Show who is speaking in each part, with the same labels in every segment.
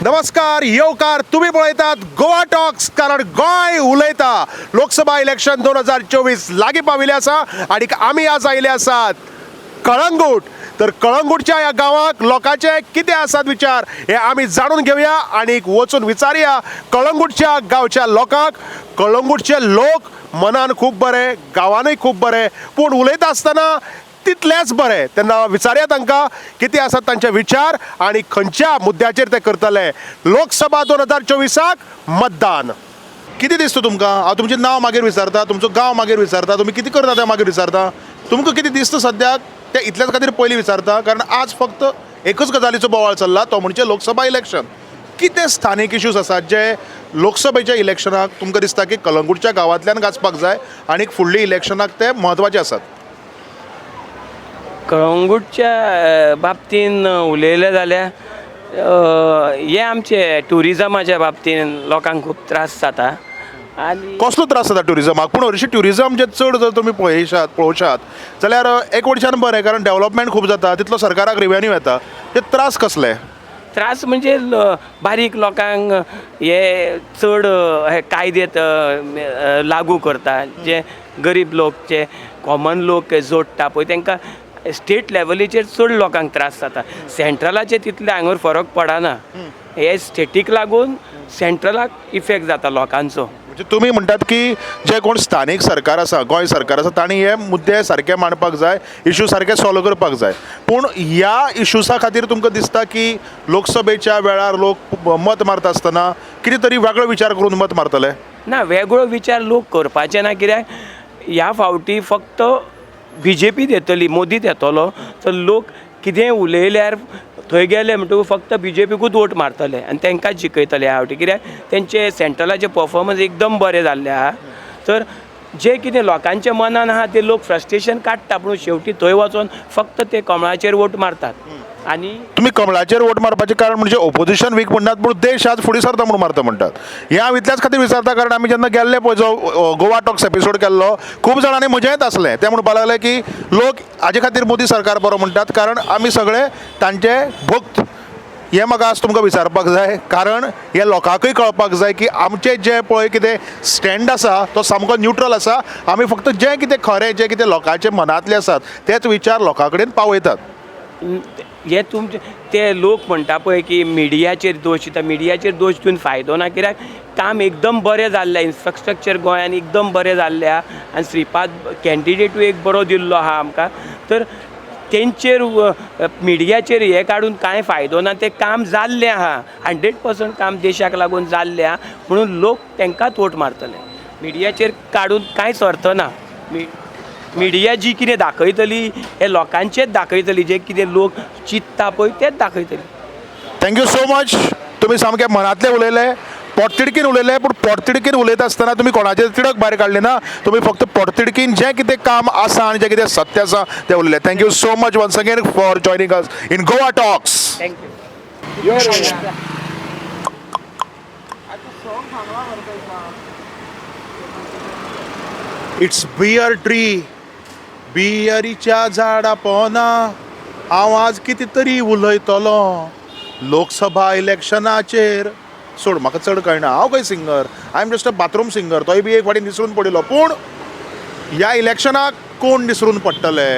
Speaker 1: नमस्कार, येवकार. तुम्ही पळयतात गोवा टॉक्स, कारण गोंय उलयता. लोकसभा इलेक्शन 2024 लागीं पाविल्लें आसा आनी आमी आज आयिल्ले आसात कळंगूट. तर कळंगूटच्या ह्या गांवाक लोकांचे कितें आसात विचार हे आमी जाणून घेवया आनी वचून विचारया कळंगूटच्या गांवच्या लोकांक. कळंगूटचे लोक मनान खूब बरे, गांवानूय खूब बरे, पूण उलयता आसतना तितलेच बरे. तेन्ना विचारया तांकां कितें आसात तांचे विचार आनी खंयच्या मुद्द्याचेर ते करतले लोकसभा 2024 मतदान. कितें दिसता तुमकां? हांव तुमचें नांव मागीर विचारता, तुमचो गांव मागीर विचारता, तुमी कितें करता तें मागीर विचारता. तुमकां कितें दिसता सद्याक तें इतल्याच खातीर पयलीं विचारता, कारण आज फक्त एकच गजालीचो बोवाळ चल्ला, तो म्हणजे लोकसभा इलेक्शन. कितें स्थानीक इश्यूज आसात जे लोकसभेच्या इलेक्शनाक तुमकां दिसता की कलंगूटच्या गांवांतल्यान गाजपाक जाय आनी फुडल्या इलेक्शनाक ते म्हत्वाचे आसात?
Speaker 2: कळंगूटच्या बाबतीन उलयलें जाल्यार हें आमचें ट्युरिजमाच्या बाबतीन लोकांक खूब त्रास जाता आनी
Speaker 1: कसलो त्रास जाता ट्युरिजमाक? पूण हरशीं ट्युरिजम जे चड जर तुमी पळोवशात जाल्यार एक वटच्यान बरें, कारण डेवलपमेंट खूब जाता, तितलो सरकाराक रिवेन्यू येता. ते त्रास कसले?
Speaker 2: त्रास म्हणजे बारीक लोकांक हे चड हे कायदे लागू करता, जे गरीब लोक, जे कॉमन लोक जोडटा पळय तांकां स्टेट लेवलीचेर चड लोकांक त्रास जाता. सेंट्रलाचे तितले हांगर फरक पडना, हे स्टेटीक लागून सेंट्रलाक इफेक्ट जाता लोकांचो.
Speaker 1: म्हणजे तुमी म्हणटात की जे कोण स्थानीक सरकार आसा, गोंय सरकार आसा, तांणी हे मुद्दे सारके मांडपाक जाय, इशू सारके सॉल्व करपाक जाय. पूण ह्या इशूसा खातीर तुमकां दिसता की लोकसभेच्या वेळार लोक मत मारता आसतना कितें तरी वेगळो विचार करून मत मारतले?
Speaker 2: ना, वेगळो विचार लोक करपाचे ना, कित्याक ह्या फावटी फक्त बीजेपीत येतली, मोदीत येतलो, तर लोक कितेंय उलयल्यार थंय गेले म्हणटकूच फक्त बीजेपीकूच वोट मारतले आनी तांकांच जिखयतले ह्या फावटी, कित्याक तेंचे सेंट्रलाचे परफॉर्मन्स एकदम बरें जाल्ले आहा. तर जे कितें लोकांच्या मनान आहा ते लोक फ्रस्ट्रेशन काडटा, पूण शेवटी थंय वचोन फक्त ते कमळाचेर वोट मारतात. आनी
Speaker 1: तुमी कमळाचेर वोट मारपाचें कारण म्हणजे ओपोजिशन वीक म्हणटात, पूण देश आज फुडें सरता म्हूण मारता म्हणटात. हें हांव इतल्याच खातीर विचारता, कारण आमी जेन्ना गेल्ले पळय जो गोवा टॉक्स एपिसोड केल्लो, खूब जाणांनी म्हजेंच आसलें, ते म्हणपाक लागले की लोक हाजे खातीर मोदी सरकार बरो म्हणटात, कारण आमी सगळे तांचे भक्त. हें म्हाका आज तुमकां विचारपाक जाय, कारण हें लोकांकूय कळपाक जाय की आमचें जें पळय कितें स्टँड आसा तो सामको न्युट्रल आसा. आमी फक्त जें कितें खरें, जें कितें लोकांचे मनांतलें आसात तेच विचार लोकां कडेन पावयतात.
Speaker 2: हे तुमचे ते लोक म्हणटा पळय की मिडियाचेर दोश दिता, मिडियाचेर दोश दिवन फायदो ना, कित्याक काम एकदम बरें जाल्लें, इन्फ्रास्ट्रक्चर गोंयान एकदम बरें जाल्लें आहा आनी श्रीपाद कॅन्डिडेटूय एक बरो दिल्लो आहा आमकां. तर तेंचेर मिडियाचेर हें काडून कांय फायदो ना. तें काम जाल्लें आहा, 100% काम देशाक लागून जाल्लें आहा, म्हणून लोक तांकांच वोट मारतले. मिडियाचेर काडून कांयच अर्थ ना. मिडिया जी कितें दाखयतली हे लोकांचेच दाखयतली, जे कितें लोक चिंत्ता पळय तेच दाखयतली.
Speaker 1: Thank you so much. तुमी सामके मनांतले उलयले, पोटतिडकीन उलयले, पूण पोटतिडकीन उलयता आसतना तुमी कोणाचेर तिडक भायर काडली ना. तुमी फक्त पोटतिडकीन जें कितें काम आसा आनी जें कितें सत्य आसा तें उलयले. Thank you so much once again for joining us in Goa Talks.
Speaker 2: Thank you.
Speaker 1: It's beer tree. बियरीच्या झाडा पोना हांव आज कितें तरी उलयतलो लोकसभा इलेक्शनाचेर. सोड, म्हाका चड कळना, हांव खंय singer? I am just a bathroom singer. तोय बी एक फावटी निसरून पडिल्लो. पूण ह्या इलेक्शनाक कोण निसरून पडटले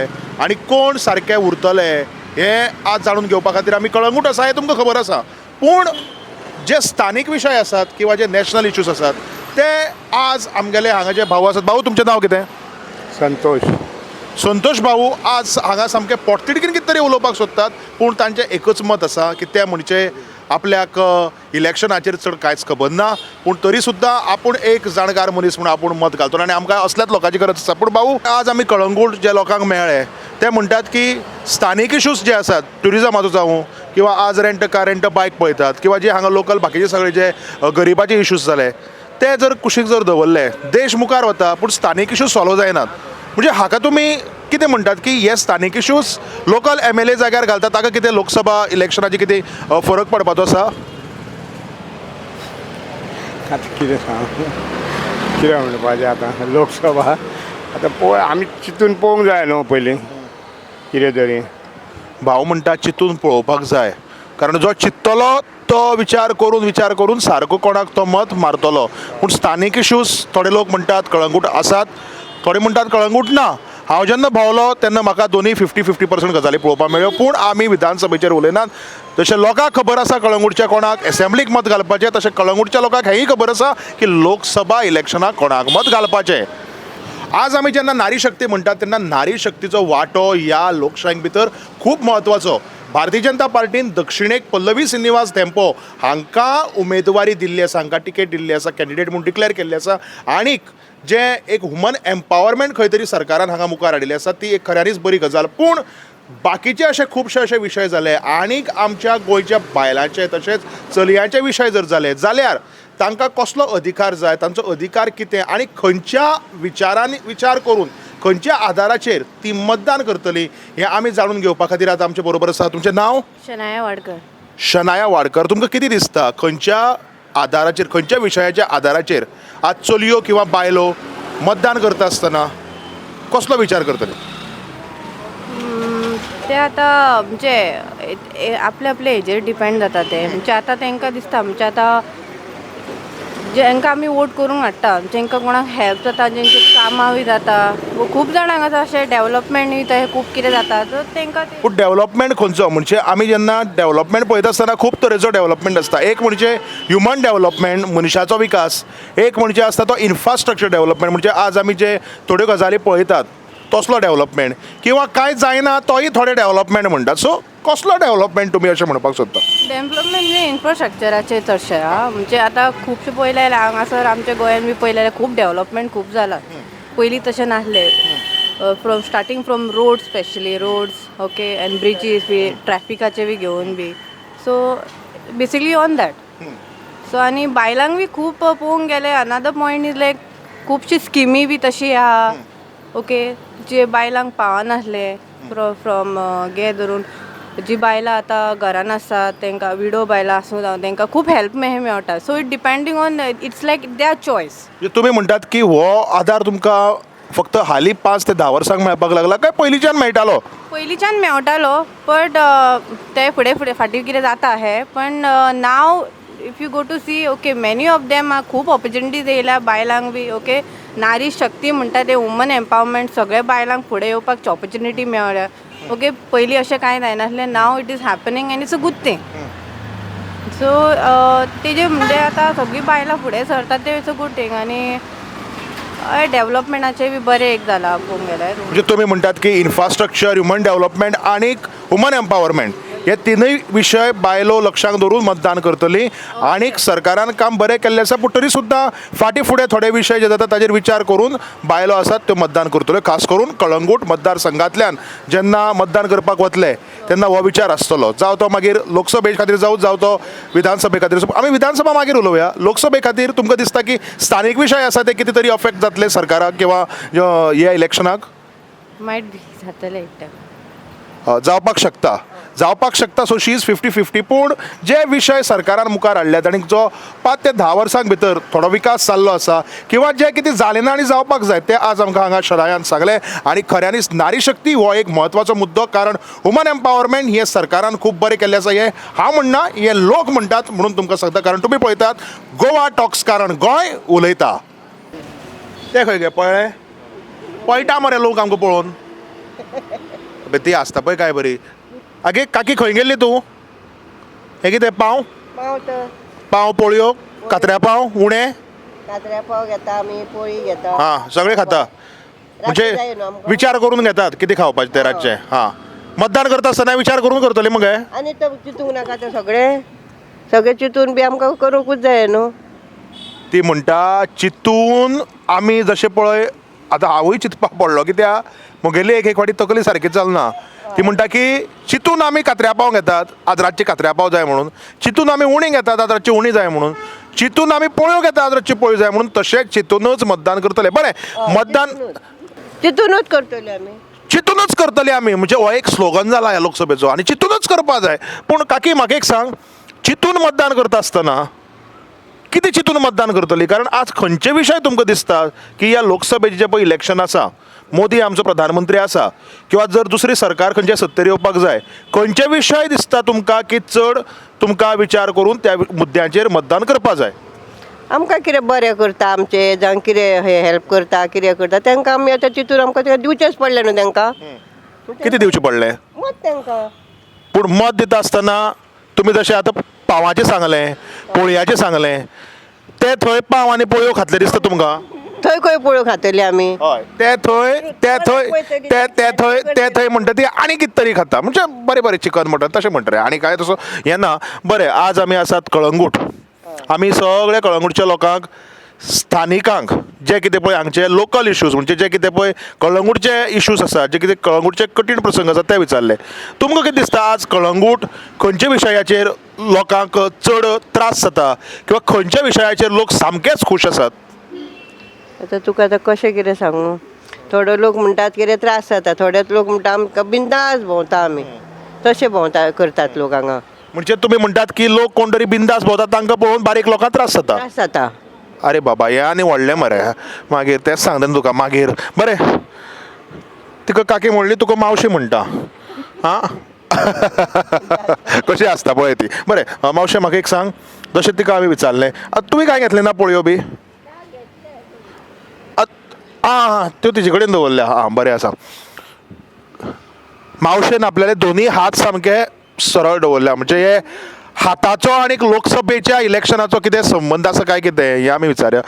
Speaker 1: आनी कोण सारके उरतले हें आज जाणून घेवपा खातीर आमी कळंगूट आसा हें तुमकां खबर आसा. पूण जे स्थानीक विशय आसात किंवा जे नॅशनल इश्यूज आसात ते आज आमगेले हांगा जे भाऊ आसात. भाऊ, तुमचें नांव कितें?
Speaker 3: संतोष.
Speaker 1: संतोष भाऊ आज हांगा सामकें पोटतिडकीन कितें तरी उलोवपाक सोदतात, पूण तांचें एकच मत आसा की तें म्हणजे आपल्याक इलेक्शनाचेर चड कांयच खबर ना, पूण तरी सुद्दां आपूण एक जाणकार मनीस म्हूण आपूण मत घालतलो आनी आमकां असल्याच लोकांची गरज आसा. पूण भाऊ, आज आमी कळंगूट जे लोकांक मेळ्ळे ते म्हणटात की स्थानीक इश्यूज जे आसात, ट्युरिजमाचो जावं किंवा आज रेंट कार, रेंट बायक पळयतात, किंवा जे हांगा लोकल बाकीचे सगळे जे गरिबाचे इश्यूज जाले ते जर कुशीक जर दवरले, देश मुखार वता पूण स्थानीक इश्यूज सॉल्व जायनात. म्हणजे हाका तुमी कितें म्हणटात की हे स्थानीक इश्यूज लोकल एमएलए जाग्यार घालतात, ताका कितें लोकसभा इलेक्शनाचे कितें फरक पडपाचो आसा?
Speaker 3: आतां कितें सांग, कितें म्हणपाचें आतां? लोकसभा आतां पळय, आमी चिंतून पळोवंक जाय न्हू पयलीं कितें तरी.
Speaker 1: भाव म्हणटा चिंतून पळोवपाक जाय. कारण जो चिंत्तलो तो विचार करून विचार करून सारको कोणाक तो मत मारतलो. पूण स्थानीक इशूज थोडे लोक म्हणटात कळंगूट आसात, थोडे म्हणटात कळंगूट ना. हांव जेन्ना भोंवलो तेन्ना म्हाका दोनूय 50-50% गजाली पळोवपाक मेळ्ळ्यो. पूण आमी विधानसभेचेर उलयनात. जशें लोकांक खबर आसा कळंगूटच्या कोणाक एसेंब्लीक मत घालपाचें, तशें कळंगूटच्या लोकांक हेंय खबर आसा की लोकसभा इलेक्शनाक कोणाक मत घालपाचें. आज आमी जेन्ना नारी शक्ती म्हणटात तेन्ना नारी शक्तीचो वांटो ह्या लोकशायेक भितर खूब म्हत्वाचो. भारतीय जनता पार्टीन दक्षिणेक पल्लवी श्रीनिवास धेंपो हांकां उमेदवारी दिल्ली आसा, हांकां तिकेट दिल्ली आसा, कॅन्डिडेट म्हूण डिक्लेर केल्ली आसा. आनीक जें एक वुमन एम्पावरमेंट खंय तरी सरकारान हांगा मुखार हाडिल्ली आसा ती एक खऱ्यांनीच बरी गजाल. पूण बाकीचे अशे खुबशे अशे विशय जाले आनीक आमच्या गोंयच्या बायलांचे तशेंच चलयांचे विशय जर जाले जाल्यार तांकां कसलो अधिकार जाय, तांचो अधिकार कितें आनी खंयच्या विचारांनी विचार करून खंयच्या आदाराचेर ती मतदान करतली हें आमी जाणून घेवपा खातीर आतां आमचे बरोबर आसा. तुमचें नांव?
Speaker 4: शनाया वाडकर.
Speaker 1: शनाया वाडकर. तुमकां कितें दिसता खंयच्या आदाराचेर, खंयच्या विशयाच्या आदाराचेर आज चलयो किंवा बायलो मतदान करता आसतना कसलो विचार करतले?
Speaker 4: ते आतां म्हणजे आपले आपले हेजेर डिपेंड जाता ते. म्हणजे आतां तांकां दिसता, म्हणजे आतां जेंकां आमी वोट करूंक हाडटा, जेंकां कोणाक हेल्प जाता, जेंची कामां बी जाता, खूब जाणांक आतां अशें डेवलपमेंट बी हें खूब कितें जाता, सो तांकां ते
Speaker 1: पूण डेवलपमेंट खंयचो म्हणजे आमी जेन्ना डेवलपमेंट पळयता आसतना खूब तरेचो डेवलपमेंट आसता. एक म्हणजे ह्युमन डेवलपमेंट, मनशाचो विकास. एक म्हणजे आसता तो इन्फ्रास्ट्रक्चर डेवलपमेंट, म्हणजे आज आमी जे थोड्यो गजाली पळयतात तसलो डेवलपमेंट, किंवा कांय जायना तोय थोडे डेवलपमेंट म्हणटात. सो कसलो डेवलपमेंट तुमी अशें म्हणपाक सोदता?
Speaker 4: डेवलपमेंट म्हणजे इन्फ्रास्ट्रक्चराचेर चडशें आं. म्हणजे आतां खुबशें पळयलें जाल्यार हांगासर आमच्या गोंयान बी पळयलें जाल्यार खूब डेवलपमेंट खूब जाला. पयलीं तशें नासलें. From starting from road, specially roads, okay, and bridges बी, ट्रॅफिकाचे बी घेवन बी, so basically on that. So आनी बायलांक बी खूब पळोवंक गेले अनादर पॉयंट is लायक खुबशी स्किमी बी तशी आहा, ओके, जे बायलांक पावनासले. फ्रॉम गे धरून जी बायलां आतां घरान आसात तांकां, विडो बायलां आसूं जावं, तांकां खूब हेल्प मेळटा. So it depending on, it's like their choice.
Speaker 1: म्हणजे तुमी म्हणटात की हो आदार तुमकां फक्त हालीं 5 ते 10 वर्सांक मेळपाक लागला काय पयलींच्यान मेळटालो?
Speaker 4: पयलींच्यान मेवटालो, बट ते फुडें फुडें फाटीं कितें जाता हें, पण now if you go to see, okay, many of them are खूब ऑपॉर्चुनिटीज येयल्या बायलांक बी, ओके. नारी शक्ती म्हणटा ते, वुमन एम्पावरमेंट, सगळे बायलांक फुडें येवपाक ऑपॉर्चुनिटी मेळ्ळ्या, ओके. पयलीं अशें कांय जायनासलें, now it is happening and it's a good thing. So तेजे म्हणजे आतां सगळीं बायलां फुडें सरतात ते it's a good thing. आनी डेवलपमेंटाचें बी बरें एक जालां पळोवंक गेल्यार.
Speaker 1: म्हणजे तुमी म्हणटात की इन्फ्रास्ट्रक्चर, ह्युमन डेवलपमेंट आनी वुमन एम्पावरमेंट हे तिनूय विशय बायलो लक्षांत दवरून मतदान करतली. आनीक सरकारान काम बरें केल्लें आसा, पूण तरी सुद्दां फाटीं फुडें थोडे विशय जे जाता ताजेर विचार करून बायलो आसात त्यो मतदान करतल्यो. खास करून कळंगूट मतदारसंघांतल्यान जेन्ना मतदान करपाक वतले तेन्ना हो विचार आसतलो, जावं तो मागीर लोकसभे खातीर जावं, जावं तो विधानसभे खातीर. आमी विधानसभा मागीर उलोवया. लोकसभे खातीर तुमकां दिसता की स्थानीक विशय आसा ते कितें तरी अफेक्ट जातले सरकाराक किंवा ह्या इलेक्शनाक?
Speaker 4: मायट बी जातलें एक टायम.
Speaker 1: जावपाक शकता, जावपाक शकता. So she is 50-50. पूण जे विशय सरकारान मुखार हाडल्यात आनी जो 5 ते 10 वर्सां भितर थोडो विकास जाल्लो आसा किंवा जे कितें जालें ना आनी जावपाक जाय ते आज आमकां हांगा शरायान सांगलें. आनी खऱ्यांनीच नारी शक्ती हो एक म्हत्वाचो मुद्दो, कारण वुमन एम्पावरमेंट हें सरकारान खूब बरें केल्लें आसा. हें हांव म्हणना, हें लोक म्हणटात म्हणून तुमकां सांगता, कारण तुमी पळयतात गोवा टॉक्स, कारण गोंय उलयता. ते खंय गे पळय पळटा मरे लोक आमकां पळोवन. ती आसता पळय काय बरी. आगे काकी खंय गेल्ली तूं? हें कितें पाव?
Speaker 5: पाव तर.
Speaker 1: पाव, पोळयो, कात्र्या पाव, उणे?
Speaker 5: कात्र्या पाव घेता आमी, पोळी घेता.
Speaker 1: हां, सगळे खाता म्हणजे
Speaker 5: जाय न्हू आमकां.
Speaker 1: विचार करून घेतात कितें खावपाचें तें रातचें. हां, मतदान करता आसतना विचार करून करतले मगे?
Speaker 5: आनी तो चिंतूंक नाका तें सगळें, सगळें चिंतून बी आमकां करूंकूच जाय न्हू.
Speaker 1: ती म्हणटा चिंतून आमी जशें पळय आतां हांवूय चिंतपाक पडलो कित्याक म्हगेली एक एक फावटी तकली सारकी चलना. ती म्हणटा की चिंतून आमी कात्र्या पाव घेतात, आज रातचे कात्र्या पाव जाय म्हणून. चिंतून आमी उणी घेतात, आज रातची उणी जाय म्हणून. चिंतून आमी पोळयो घेतात, आज रातची पोळयो जाय म्हणून. तशेंच चिंतूनच मतदान करतले. बरें, मतदान
Speaker 5: चिंतूनच करतले आमी.
Speaker 1: चिंतूनच करतले आमी, म्हणजे हो एक स्लोगन जाला ह्या लोकसभेचो आनी चिंतूनच करपा जाय. पूण काकी म्हाका एक सांग, चिंतून मतदान करता आसतना
Speaker 6: कितें चिंतून मतदान करतली? कारण आज खंयचे विशय तुमकां दिसता की ह्या लोकसभेचें जें पळय इलेक्शन आसा, मोदी आमचो प्रधानमंत्री आसा किंवा जर दुसरी सरकार खंयच्या सत्तेर येवपाक जाय, खंयचे विशय दिसता तुमकां की चड तुमकां विचार करून त्या मुद्द्यांचेर मतदान करपा जाय?
Speaker 5: आमकां कितें बरें करता आमचें, जावं कितें हें हेल्प करता, कितें करता तांकां आमी आतां चिंतून आमकां तें दिवचेंच पडलें न्हू तांकां.
Speaker 6: कितें दिवचें पडलें?
Speaker 5: मत तांकां.
Speaker 6: पूण मत दिता आसतना तुमी जशें आतां पावाचें सांगलें, पोळयाचें सांगलें, ते थंय पाव आनी पोळयो खातले दिसता तुमकां?
Speaker 5: थंय खंय पोळयो खातली आमी?
Speaker 6: हय, ते थंय ते थंय ते ते थंय ते थंय म्हणटा ती आनी कितें तरी खाता, म्हणजे बरें बरें चिकन मटन तशें म्हणटा रे, आनी कांय तसो हें ना. बरें, आज आमी आसात कळंगूट. आमी सगळे कळंगूटच्या लोकांक, स्थानिकांक, जे कितें पळय हांगचे लोकल इश्यूज, म्हणजे जे कितें पळय कळंगूटचे इश्यूज आसात, जे कितें कळंगूटचे कठीण प्रसंग आसात ते विचारले. तुमकां कितें दिसता आज कळंगूट खंयच्या विशयाचेर लोकांक चड त्रास जाता किंवा खंयच्या विशयाचेर लोक सामकेच खूश आसात?
Speaker 5: आतां तुका आतां कशें कितें सांगू, थोडे लोक म्हणटात कितें त्रास जाता, थोडे लोक म्हणटा आमकां बिंदास भोंवता आमी, तशें भोंवता करतात लोक हांगा.
Speaker 6: म्हणजे तुमी म्हणटात की लोक कोण तरी बिंदास भोंवतात तांकां पळोवन बारीक लोकांक त्रास जाता?
Speaker 5: त्रास जाता.
Speaker 6: अरे बाबा, हें आनी व्हडलें मरे. मागीर तेंच सांगता न्हू तुका. मागीर बरें, तिका काकी म्हणली, तुका मावशी म्हणटा. आं, कशी आसता पळय ती. बरें मावशे, म्हाका एक सांग, जशें तिका हांवें विचारलें, आतां तुवें कांय घेतलें ना पोळयो बी? आं आं, त्यो तिजे कडेन दवरल्या. आं बरें आसा. मावशेन आपल्याले दोनूय हात सामके सरळ दवरल्या, म्हणजे हे हाताचो आनी लोकसभेच्या इलेक्शनाचो कितें संबंद आसा काय कितें हें आमी विचारया.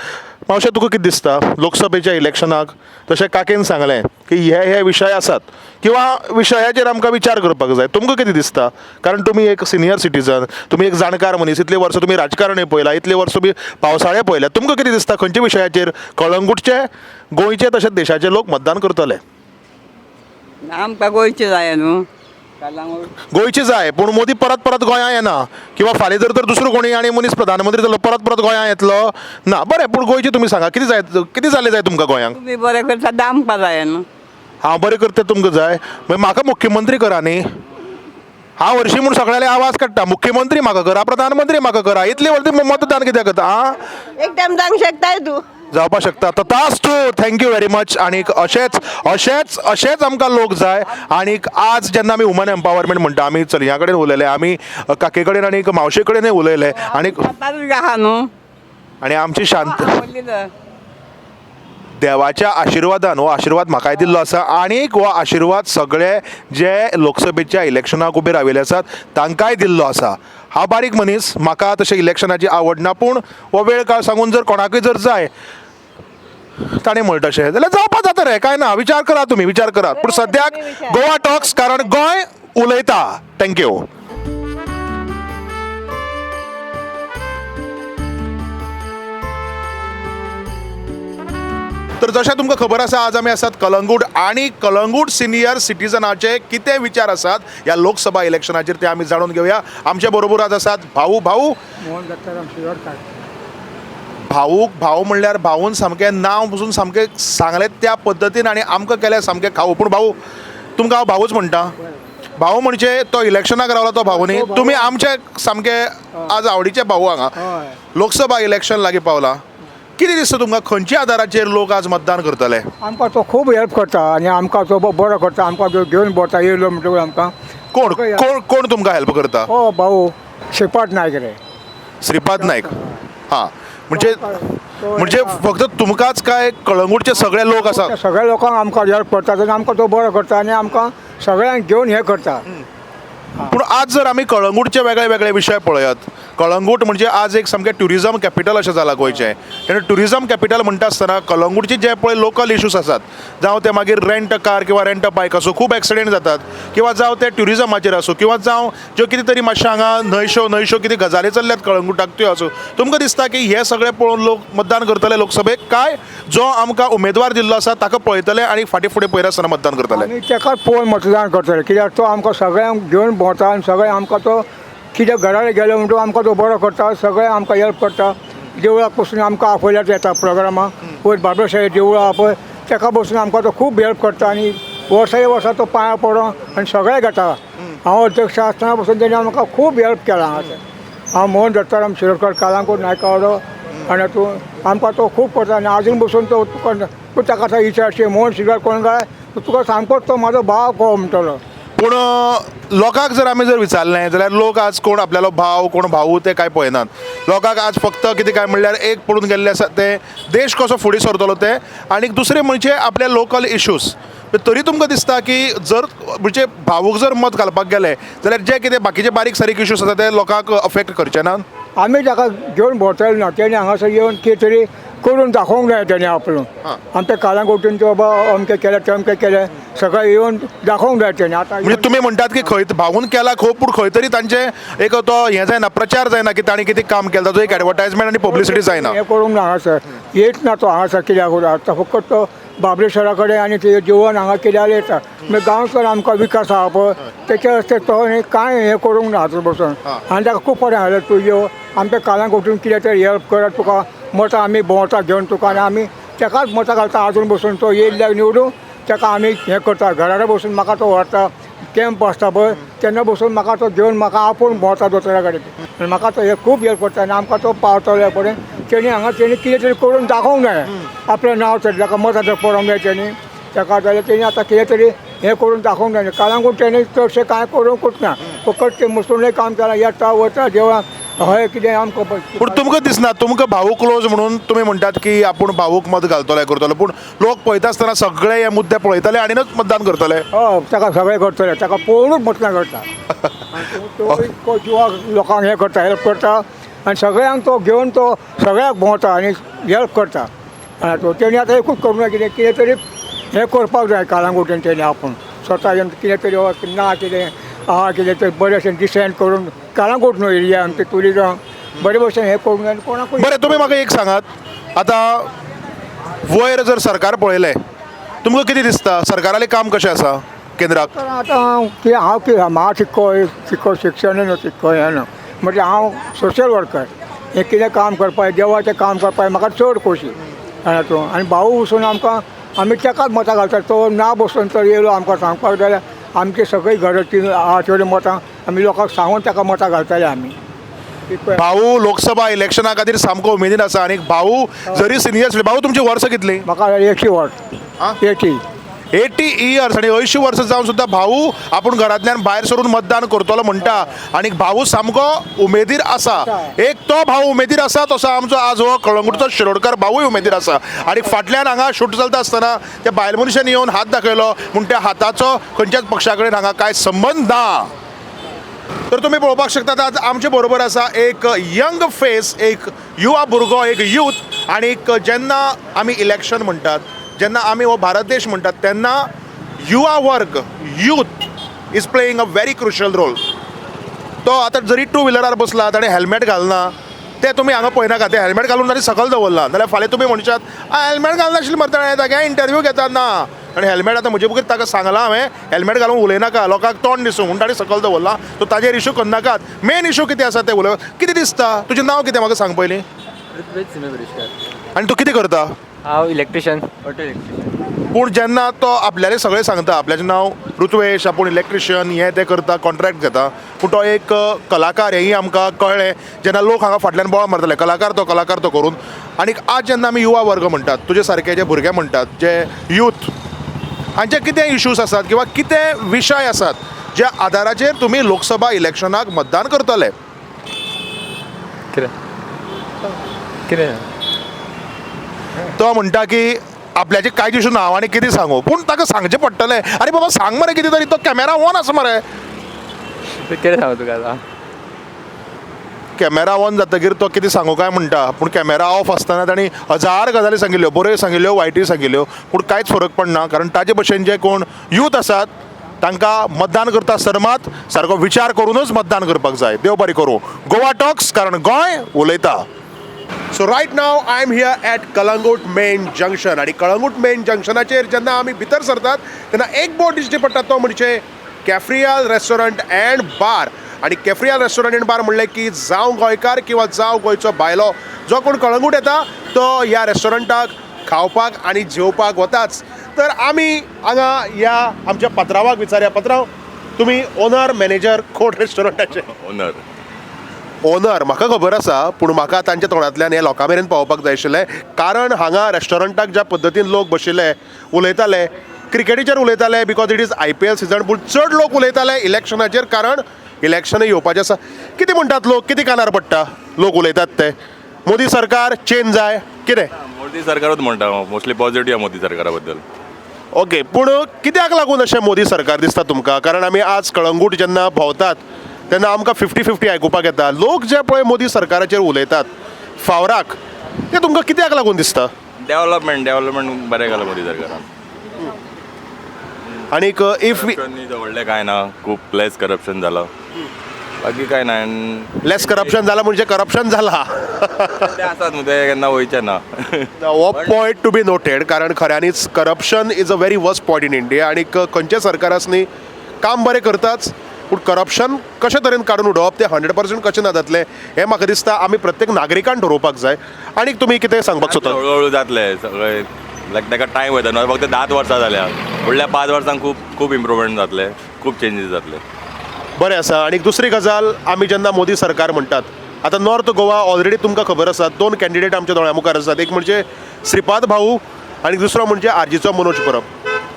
Speaker 6: मावशे, तुका कितें दिसता लोकसभेच्या इलेक्शनाक तशें काकीन सांगलें की हे हे विशय आसात किंवा विशयाचेर आमकां विचार करपाक जाय, तुमकां कितें दिसता? कारण तुमी एक सिनियर सिटीजन, तुमी एक जाणकार मनीस, इतले वर्सां तुमी राजकारणूय पळयलां, इतले वर्सां तुमी पावसाळे पळयल्या, तुमकां कितें दिसता खंयच्या विशयाचेर कळंगूटचे, गोंयचे तशेंच देशाचे लोक मतदान करतले?
Speaker 7: आमकां गोंयचें जाय न्हू.
Speaker 6: गोंयची जाय, पूण मोदी परत परत गोंया येना किंवा फाल्यां जर तर दुसरो कोणी आनी मनीस प्रधानमंत्री जालो परत परत गोंया येतलो ना. बरें, पूण गोंयची तुमी सांगा, कितें जाय, कितें जालें जाय तुमकां गोंयांक?
Speaker 7: तुमी बरें करता, आमकां जाय न्हू.
Speaker 6: हांव बरें करता तुमकां जाय, मागीर म्हाका मुख्यमंत्री करा न्ही. हांव हरशीं म्हूण सगळ्यांले आवाज काडटा, मुख्यमंत्री म्हाका करा, प्रधानमंत्री म्हाका करा, इतले वर्सां मतदान कित्याक करता? आं,
Speaker 5: एक टायम जावंक शकताय तूं.
Speaker 6: जावपाक शकता. तथास्तु, thank you very much. आनीक अशेंच अशेंच अशेंच आमकां लोक जाय. आनीक आज जेन्ना आमी वुमन एम्पावरमेंट म्हणटा, आमी चलयां कडेन उलयले, आमी काके कडेन आनी मावशे कडेनय उलयले आनी
Speaker 7: आहा न्हू.
Speaker 6: आनी आमची शांत देवाच्या आशिर्वादान हो आशिर्वाद म्हाकाय दिल्लो आसा आनीक हो आशिर्वाद सगळे जे लोकसभेच्या इलेक्शनाक उबे राविल्ले आसात तांकांय दिल्लो आसा. हांव बारीक मनीस, म्हाका तशें इलेक्शनाची आवड ना, पूण हो वेळ काळ सांगून जर कोणाकूय जर जाय ताणें म्हणलें तशें जाल्यार जावपा जाता रे, कांय ना, विचार करात, तुमी विचार करात, पूण सद्याक गोवा टॉक्स, कारण गोंय उलयता. Thank you. तर जशें तुमकां खबर आसा, आज आमी आसात कलंगूट आनी कलंगूट सिनियर सिटीजनाचे कितें विचार आसात ह्या लोकसभा इलेक्शनाचेर ते आमी जाणून घेवया. आमचे बरोबर आज आसात भाऊ. भाऊ,
Speaker 3: मोहन दत्ताराम शिरोडकार.
Speaker 6: भाऊक भाऊ म्हणल्यार भाऊन सामकें नांव पसून सामकें सांगलें त्या पद्दतीन आनी आमकां केलें सामकें खाऊ. पूण भाऊ, तुमकां हांव भाऊच म्हणटा. भाऊ म्हणजे तो इलेक्शनाक रावला तो भाऊ न्ही, तुमी आमचे सामके आज आवडीचे भाऊ हांगा. लोकसभा इलेक्शन लागीं पावलां, कितें दिसता तुमकां खंयच्या आदाराचेर लोक आज मतदान करतले?
Speaker 3: आमकां तो खूब हेल्प करता आनी आमकां तो बरो करता, आमकां तो घेवन भोंवता येयलो म्हणटकूच आमकां.
Speaker 6: कोण कोण कोण तुमकां हेल्प करता?
Speaker 3: ओ भाऊ श्रीपाद नायक रे.
Speaker 6: श्रीपाद नायक. हां, म्हणजे म्हणजे फक्त तुमकांच काय कळंगूटचे सगळे लोक आसात?
Speaker 3: सगळ्या लोकांक आमकां हेल्प करता आनी आमकां तो बरो करता आनी आमकां सगळ्यांक घेवन हें करता.
Speaker 6: पूण आज जर आमी कळंगूटचे वेगळे वेगळे विशय पळयत, कळंगूट म्हणजे आज एक सामकें ट्युरिजम कॅपिटल अशें जालां गोंयचें. तेन्ना ट्युरिजम कॅपिटल म्हणटा आसतना कळंगूटचे जे पळय लोकल इश्यूज आसात, जावं ते मागीर रेंट कार किंवा रेंट बायक आसूं, खूब एक्सिडेंट जातात, किंवा जावं ते ट्युरिजमाचेर आसूं, किंवा जावं ज्यो कितें तरी मातशें हांगा न्हंयश्यो न्हंयश्यो कितें गजाली चल्ल्यात कळंगूटाक त्यो आसूं, तुमकां दिसता की हे सगळें पळोवन लोक मतदान करतले लोकसभेक, काय जो आमकां उमेदवार दिल्लो आसा ताका पळयतले आनी फाटीं फुडें पळयनासतना मतदान करतले?
Speaker 3: आमी ताकाच पळोवन मतदान करतले, कित्याक तो आमकां सगळ्यांक घेवन भोंवता आनी सगळें आमकां तो कित्याक घरा गेलो म्हणटकूच आमकां तो बरो करता, सगळें आमकां हेल्प करता. देवळाक पसून आमकां आपयल्यार येता प्रोग्रामाक, वयर बाबरेश्वरी देवळां आहा पळय ताका पसून आमकां तो खूब हेल्प करता आनी वर्साय वर्सा तो पांयां पडोन आनी सगळें घेता. हांव अध्यक्ष आसतना पसून तेणें आमकां खूब हेल्प केलां हांगासर. हांव मोहन दत्ताराम शिरोडकर, कालांकूट नायकावाडो. आनी तूं आमकां तो खूब करता आनी आजून बसून तो तुका तूं ताका आतां विचारशी मोहन शिरोडकर कोण काय, तुका सामकोच तो म्हाजो भाव को म्हणटलो.
Speaker 6: पूण लोकांक जर आमी जर विचारलें जाल्यार लोक आज कोण आपल्यालो भाव कोण भाऊ ते कांय पळयनात. लोकांक आज फक्त कितें काय म्हणल्यार एक पडून गेल्ले आसा ते देश कसो फुडें सरतलो ते, आनी दुसरें म्हणजे आपले लोकल इश्यूज. तरी तुमकां दिसता की जर म्हणजे भावूक जर मत घालपाक गेले जाल्यार जे कितें बाकीचे बारीक सारीक इश्यूज आसा ते लोकांक अफेक्ट करचे ना?
Speaker 3: आमी ताका घेवन भोंवतले ना, तेणी हांगासर येवन कितें तरी करून दाखोवंक जाय तेणी आपलो. आमच्या कालांगुटीन बाबा अमकें केलें तमकें केलें सगळें येवन दाखोवंक जाय तेणी. आतां
Speaker 6: म्हणजे तुमी म्हणटात की खंय भावून केला खूब, पूण खंय तरी तांचें एक तो हें जायना, प्रचार जायना की तांणी कितें काम केलां, ताचो एक एडवर्टायजमेंट आनी पब्लिसिटी जायना.
Speaker 3: हें करूंक ना हांगासर, येत ना तो हांगासर कित्याक आतां फकत तो बाबलेश्वरा कडेन आनी ते जेवण हांगा कित्याक येता. मागीर गांवचो आमकां विकास आहा पळय तेच्या वास्ते तो कांय हें करूंक ना हातूंत बसून. आनी ताका खूब फावटी सांगलें तूं यो आमच्या कालांगुटीन कितें तरी हेल्प कर, तुका मतां आमी भोंवता घेवन तुका, आनी आमी ताकाच मतां घालता आजून बसून. तो येयल्ल्याक निवडून ताका आमी हें करता, घरा बसून म्हाका तो व्हरता, कॅम्प आसता पळय तेन्ना बसून म्हाका तो घेवन म्हाका आपोवन भोंवता दोतोरा कडेन, आनी म्हाका तो हे खूब हेल्प करता. आनी आमकां तो पावतलो कडेन तेणी हांगा तेणी कितें तरी करून दाखोवंक जाय आपलें नांव तरी, ताका मतां तर पडोवंक जाय तेणी ताका, जाल्यार तेणी आतां कितें तरी हें करून दाखोवंक जाय. कालांगूट तेणी चडशें कांय करूंकूच ना, फकत ते मुसलमानी काम केलां, येता वता देवळां हय कितें आमकां.
Speaker 6: पूण तुमकां दिसना तुमकां भाऊ क्लोज म्हणून तुमी म्हणटात की आपूण भाऊक मत घालतले करतलो, पूण लोक पळयता आसतना सगळे हे मुद्दे पळयतले आनीच मतदान करतले?
Speaker 3: हय, ताका सगळें करतले, ताका पळोवनूच मतदान करता. तो जिवाक लोकांक हें करता, हेल्प करता, आनी सगळ्यांक तो घेवन तो सगळ्याक भोंवता आनी हेल्प करता. आनी तेणी आतां एकूच करूंक जाय कितें कितें तरी हें करपाक जाय कालांगुटीन तेणी आपूण स्वता येवन कितें तरी ना कितें आहा कितें तरी बरें अशें डिसेंट करून कालांगूट न्हू एरिया आमचें ट्युरिजम बरें भशेन हें करूंक जाय. कोणाकूय
Speaker 6: बरें, तुमी म्हाका एक सांगात, आतां वयर जर सरकार पळयलें तुमकां कितें दिसता सरकारालें काम कशें आसा केंद्राक?
Speaker 3: आतां कितें हांव कितें म्हाका तितको तितको शिक्षण न्हू तितको हें न्हू, म्हणजे हांव सोशल वर्कर, हें कितें काम करपाक देवाचें काम करपाक म्हाका चड खोशी. तूं आनी भाऊ वचून आमकां आमी ताकाच मतां घालतात, तो ना बसून तर येयलो आमकां सांगपाक जाल्यार आमची सगळीं घराची आहा तेवढी मतां आमी लोकांक सांगून ताका मतां घालतले आमी.
Speaker 6: भाऊ लोकसभा इलेक्शना खातीर सामको उमेदीन आसा, आनी भाऊ जरी सिनियर, भाऊ तुमची वर्सां कितली?
Speaker 3: म्हाका 80 वर्स.
Speaker 6: 80 इयर्स, आनी 80 वर्सां जावन सुद्दां भाऊ आपूण घरांतल्यान भायर सरून मतदान करतलो म्हणटा, आनी भाऊ सामको उमेदीर आसा. एक तो भाऊ उमेदीर आसा तसो आमचो आज हो कळंगूटचो शिरोडकर भाऊय उमेदीर आसा. आनी फाटल्यान हांगा शूट चलता आसतना त्या बायल मनशान येवन हात दाखयलो म्हूण त्या हाताचो खंयच्याच पक्षा कडेन हांगा कांय संबंद ना. तर तुमी पळोवपाक शकतात आज आमचे बरोबर आसा एक यंग फेस, एक युवा भुरगो, एक यूथ. आनी जेन्ना आमी इलेक्शन म्हणटात, जेन्ना आमी हो भारत देश म्हणटात, तेन्ना युवा वर्ग, youth is playing a very crucial role. तो आतां जरी टू व्हिलरार बसला ताणें हेल्मेट घालना तें तुमी हांगा पळयनाका, तें हेल्मेट घालून ताणें सकयल दवरलां जाल्यार फाल्यां तुमी म्हणशात हेल्मेट घालनाशिल्लें मरे ताणें, ताका इंटरव्यू घेता ना. आनी हेल्मेट आतां म्हजे बगैर ताका सांगलां हांवें हेल्मेट घालून उलयनाका, लोकांक तोंड दिसूं म्हूण ताणें सकयल दवरलां. सो ताजेर इशू करनाकात, मेन इशू कितें आसा तें उलय. कितें दिसता, तुजें नांव कितें म्हाका सांग पयलीं? आनी तूं कितें करता?
Speaker 8: हांव इलेक्ट्रिशियन, ऑटो इलेक्ट्रिशियन.
Speaker 6: पूण जेन्ना तो आपल्यालें सगळें सांगता, आपल्याचें नांव ऋत्वेश, आपूण इलेक्ट्रिशियन हें तें करता, कॉन्ट्रॅक्ट घेता, पूण तो एक कलाकार हेंय आमकां कळ्ळें जेन्ना लोक हांगा फाटल्यान बोवाळ मारताले कलाकार तो, कलाकार तो करून. आनी आज जेन्ना आमी युवा वर्ग म्हणटात, तुजे सारके जे भुरगे म्हणटात, जे यूथ, हांचे कितें इश्यूज आसात किंवा कितें विशय आसात ज्या आदाराचेर तुमी लोकसभा इलेक्शनाक मतदान करतले?
Speaker 8: कितें कितें
Speaker 6: तो म्हणटा की आपल्याचे कांयच इशू ना, हांव आनी कितें सांगू, पूण ताका सांगचें पडटलें. आरे बाबा सांग मरे कितें तरी, तो कॅमेरा ऑन आसा मरे.
Speaker 8: कितें सांगू तुका आतां?
Speaker 6: कॅमेरा ऑन जातकीर तो कितें सांगू काय म्हणटा, पूण कॅमेरा ऑफ आसतना तांणी हजार गजाली सांगिल्ल्यो, बऱ्यो सांगिल्ल्यो, वायटूय सांगिल्ल्यो, पूण कांयच फरक पडना. कारण ताजे भशेन जे कोण यूथ आसात तांकां मतदान करता आसतना मात सारको विचार करूनच मतदान करपाक जाय. देव बरें करूं. गोवा टॉक्स, कारण गोंय उलयता. So right now I am here at Calangute main junction, आनी कळंगूट मेन जंक्शनाचेर जेन्ना आमी भितर सरतात तेन्ना एक बोर्ड दिश्टी पडटा तो म्हणजे कॅफ्रियाल रेस्टॉरंट अँड बार. आनी कॅफ्रियाल रेस्टॉरंट अँड बार म्हणलें की जावं गोंयकार किंवा जावं गोंयचो भायलो जो कोण कळंगूट येता तो ह्या रेस्टॉरंटाक खावपाक आनी जेवपाक वताच. तर आमी हांगा ह्या आमच्या पत्रावाक विचारया. पत्राव, तुमी ओनर मॅनेजर कोण रेस्टॉरंटाचे?
Speaker 9: ओनर.
Speaker 1: ओनर म्हाका खबर आसा, पूण म्हाका तांच्या तोंडांतल्यान हें लोकां मेरेन पावोवपाक जाय आशिल्लें, कारण हांगा रेस्टॉरंटाक ज्या पद्दतीन लोक बशिल्ले उलयताले, क्रिकेटीचेर उलयताले because it is IPL season, पूण चड लोक उलयताले इलेक्शनाचेर, कारण इलेक्शनय येवपाचें आसा. कितें म्हणटात लोक, कितें कानार पडटा लोक उलयतात ते? मोदी सरकार चेंज जाय कितें?
Speaker 9: मोदी सरकारूच म्हणटा, मोस्टली पॉझिटिव्ह मोदी सरकारा बद्दल.
Speaker 1: ओके, पूण कित्याक लागून अशें मोदी सरकार दिसता तुमकां? कारण आमी आज कळंगूट जेन्ना भोंवतात तेन्ना आमकां 50-50 आयकुपाक येता. लोक जे पळय मोदी सरकाराचेर उलयतात फावराक, ते तुमकां कित्याक लागून दिसता?
Speaker 9: डेव्हलपमेंट, डेव्हलपमेंट बरें केलां मोदी सरकारान.
Speaker 1: आनीक if
Speaker 9: करप्शन व्हडलें कांय ना, खूब लेस करप्शन जालां, बाकी कांय ना.
Speaker 1: लेस करप्शन जाला म्हणजे करप्शन जाला.
Speaker 9: ते आसात न्हू, ते केन्ना वयचे ना.
Speaker 1: हो पॉयंट टू बी नोटेड, कारण खऱ्यांनीच corruption is a very worst point in India. आनीक खंयचें सरकार आसनी काम बरें करताच, पूण करप्शन कशे तरेन काडून उडोवप तें 100% कशें ना जातलें हें म्हाका दिसता आमी प्रत्येक नागरिकान ठरोवपाक जाय. आनीक तुमी कितें सांगपाक सोदतात?
Speaker 9: हळू हळू जातलें सगळें, लायक ताका टायम वयता न्हू. फक्त 10 वर्सां जाल्या, फुडल्या 5 वर्सांक खूब खूब इम्प्रुवमेंट जातलें, खूब चेंजीस जातले.
Speaker 1: बरें आसा. आनी दुसरी गजाल, आमी जेन्ना मोदी सरकार म्हणटात, आतां नॉर्थ गोवा ऑलरेडी तुमकां खबर आसा 2 कॅन्डिडेट आमच्या दोळ्या मुखार आसात, एक म्हणजे श्रीपाद भाऊ आनी दुसरो म्हणजे आरजीचो मनोज परब.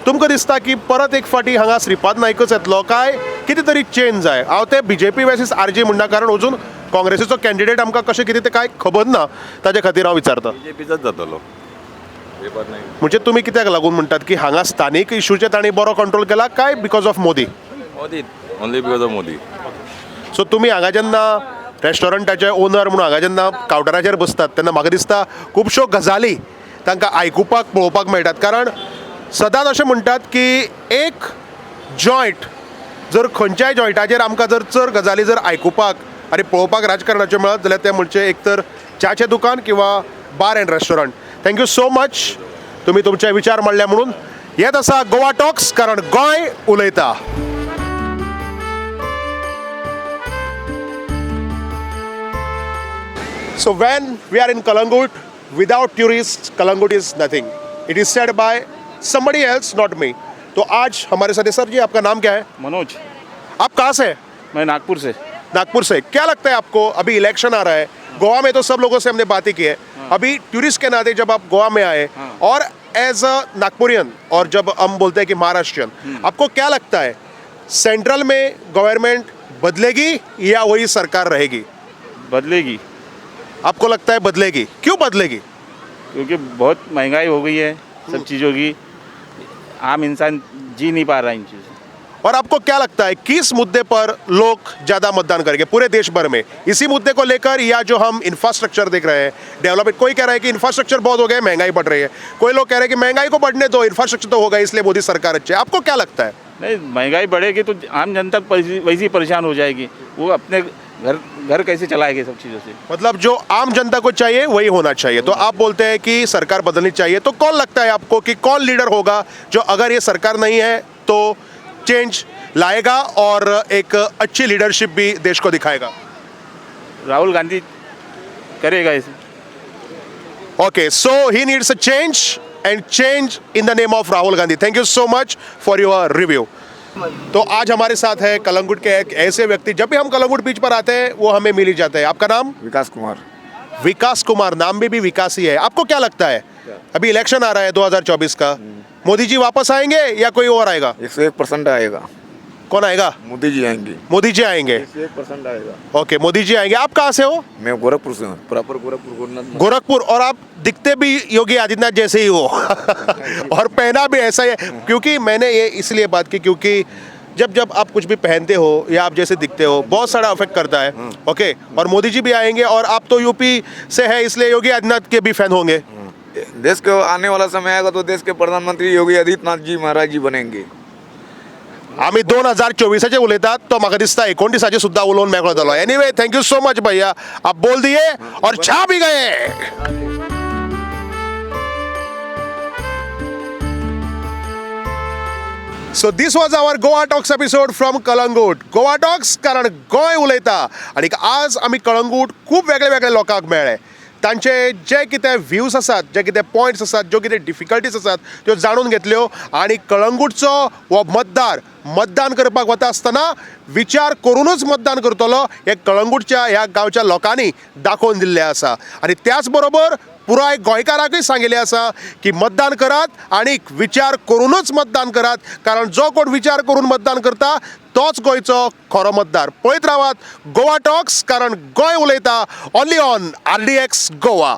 Speaker 1: तुमकां दिसता की परत एक फावटी हांगा श्रीपाद नायकच येतलो काय कितें तरी चेंज जाय? हांव ते बीजेपी वर्सीस आरजी म्हणना, कारण अजून काँग्रेसीचो कॅन्डिडेट आमकां कशें कितें तें कांय खबर ना, ताजे खातीर हांव विचारतां.
Speaker 9: बीजेपीचोच जातलो, श्रीपाद नायक.
Speaker 1: म्हणजे तुमी कित्याक लागून म्हणटात की हांगा स्थानीक इशूचेर तांणी बरो कंट्रोल केला काय because of Modi?
Speaker 9: Modi, only because of Modi.
Speaker 1: So तुमी हांगा जेन्ना रेस्टॉरंटाचे ओनर म्हणून हांगा जेन्ना कावंटराचेर बसतात तेन्ना म्हाका दिसता खुबश्यो गजाली तांकां आयकुपाक पळोवपाक मेळटात, कारण सदांच अशें म्हणटात की एक जॉयंट जर खंयच्याय जॉयंटाचेर आमकां जर चड गजाली जर आयकुपाक आनी पळोवपाक राजकारणाच्यो मेळत जाल्यार तें म्हणचे एक तर च्याचें दुकान किंवा bar and restaurant. Thank you so much, तुमी तुमचे विचार मांडले म्हणून. येत आसा गोवा टॉक्स, कारण गोंय उलयता. So when we are in Kalangut, without tourists, Kalangut is nothing. It is said by somebody else, not me. तो आज हमारे साथ है सर जी, आपका नाम क्या है?
Speaker 10: मनोज।
Speaker 1: आप कहाँ से हैं?
Speaker 10: मैं नागपुर से।
Speaker 1: नागपुर से। क्या लगता है आपको, अभी इलेक्शन आ रहा है गोवा में, तो सब लोगों से हमने बातें की है, अभी टूरिस्ट के नाते जब आप गोवा में आए और एज अ नागपुरियन, और जब हम बोलते हैं कि महाराष्ट्रियन, आपको क्या लगता है सेंट्रल में गवर्नमेंट बदलेगी या वही सरकार रहेगी?
Speaker 10: बदलेगी।
Speaker 1: आपको लगता है बदलेगी? क्यों बदलेगी?
Speaker 10: क्योंकि बहुत महंगाई हो गई है सब चीज़ों की, आम इंसान जी नहीं पा रहा है इन चीज़ों से।
Speaker 1: और आपको क्या लगता है किस मुद्दे पर लोग ज़्यादा मतदान करेंगे पूरे देश भर में? इसी मुद्दे को लेकर या जो हम इंफ्रास्ट्रक्चर देख रहे हैं डेवलपमेंट? कोई कह रहा है कि इंफ्रास्ट्रक्चर बहुत हो गया, महंगाई बढ़ रही है, कोई लोग कह रहे हैं कि महंगाई को बढ़ने दो, इंफ्रास्ट्रक्चर तो होगा इसलिए मोदी सरकार अच्छी है। आपको क्या लगता है?
Speaker 10: नहीं, महंगाई बढ़ेगी तो आम जनता वैसी परेशान हो जाएगी, वो अपने घर घर कैसे चलाएंगे सब चीज़ों से।
Speaker 1: मतलब जो आम जनता को चाहिए वही होना चाहिए। तो आप बोलते हैं कि सरकार बदलनी चाहिए, तो कौन लगता है आपको कि कौन लीडर होगा जो अगर ये सरकार नहीं है तो चेंज लाएगा और एक अच्छी लीडरशिप भी देश को दिखाएगा?
Speaker 10: राहुल गांधी करेगा इसे।
Speaker 1: Okay, so he needs a change and change in the name of Rahul Gandhi. Thank you so much for your review. तो आज हमारे साथ है कलंगुट के एक ऐसे व्यक्ति, जब भी हम कलंगुट बीच पर आते हैं वो हमें मिल ही जाते हैं। आपका नाम?
Speaker 11: विकास कुमार।
Speaker 1: विकास कुमार, नाम भी विकास ही है। आपको क्या लगता है अभी इलेक्शन आ रहा है 2024 का, मोदी जी वापस आएंगे या कोई और आएगा?
Speaker 11: 101% आएगा।
Speaker 1: कौन आएगा?
Speaker 11: मोदी जी आएंगे।
Speaker 1: मोदी जी आएंगे।
Speaker 11: 101% आएगा।
Speaker 1: ओके, मोदी जी आएंगे। आप कहाँ से हो?
Speaker 11: मैं गोरखपुर से हूँ, प्रॉपर गोरखपुर, गोरखनाथ।
Speaker 1: गोरखपुर। और आप दिखते भी योगी आदित्यनाथ जैसे ही हो और पहना भी ऐसा ही है। क्योंकि मैंने ये इसलिए बात की क्योंकि जब जब आप कुछ भी पहनते हो या आप जैसे दिखते हो बहुत सारा अफेक्ट करता है। ओके, और मोदी जी भी आएंगे और आप तो यूपी से है इसलिए योगी आदित्यनाथ के भी फैन होंगे।
Speaker 11: देश के आने वाला समय आएगा तो देश के प्रधानमंत्री योगी आदित्यनाथ जी महाराज जी बनेंगे।
Speaker 1: आमी 2024 उलयतात, तो म्हाका दिसता 29 सुद्दां उलोवन मेकळो जालो। Anyway, thank you so much भैया, आप बोल दिए और छा भी गए। So this was our Goa Talks episode from Calangute. Goa Talks कारण गोंय उलयता. आनी आज आमी कळंगूट खूब वेगळे वेगळे लोकांक मेळ्ळे. तांचे जे कितें व्ह्यूज आसात, जे कितें पॉयंट्स आसात, ज्यो कितें डिफिकल्टीज आसात त्यो जाणून घेतल्यो आनी कळंगूटचो हो मतदार मतदान करपाक वता आसतना विचार करुनूच मतदान करतलो हें कळंगूटच्या ह्या गांवच्या लोकांनी दाखोवन दिल्लें आसा. आनी त्याच बरोबर पुराय गोंयकाराकूय सांगिल्लें आसा की मतदान करात आनी विचार करुनूच मतदान करात, कारण जो कोण विचार करून मतदान करता तोच गोंयचो खरो मतदार. पळयत रावात गोवा टॉक्स, कारण गोंय उलयता, only on RDX Goa.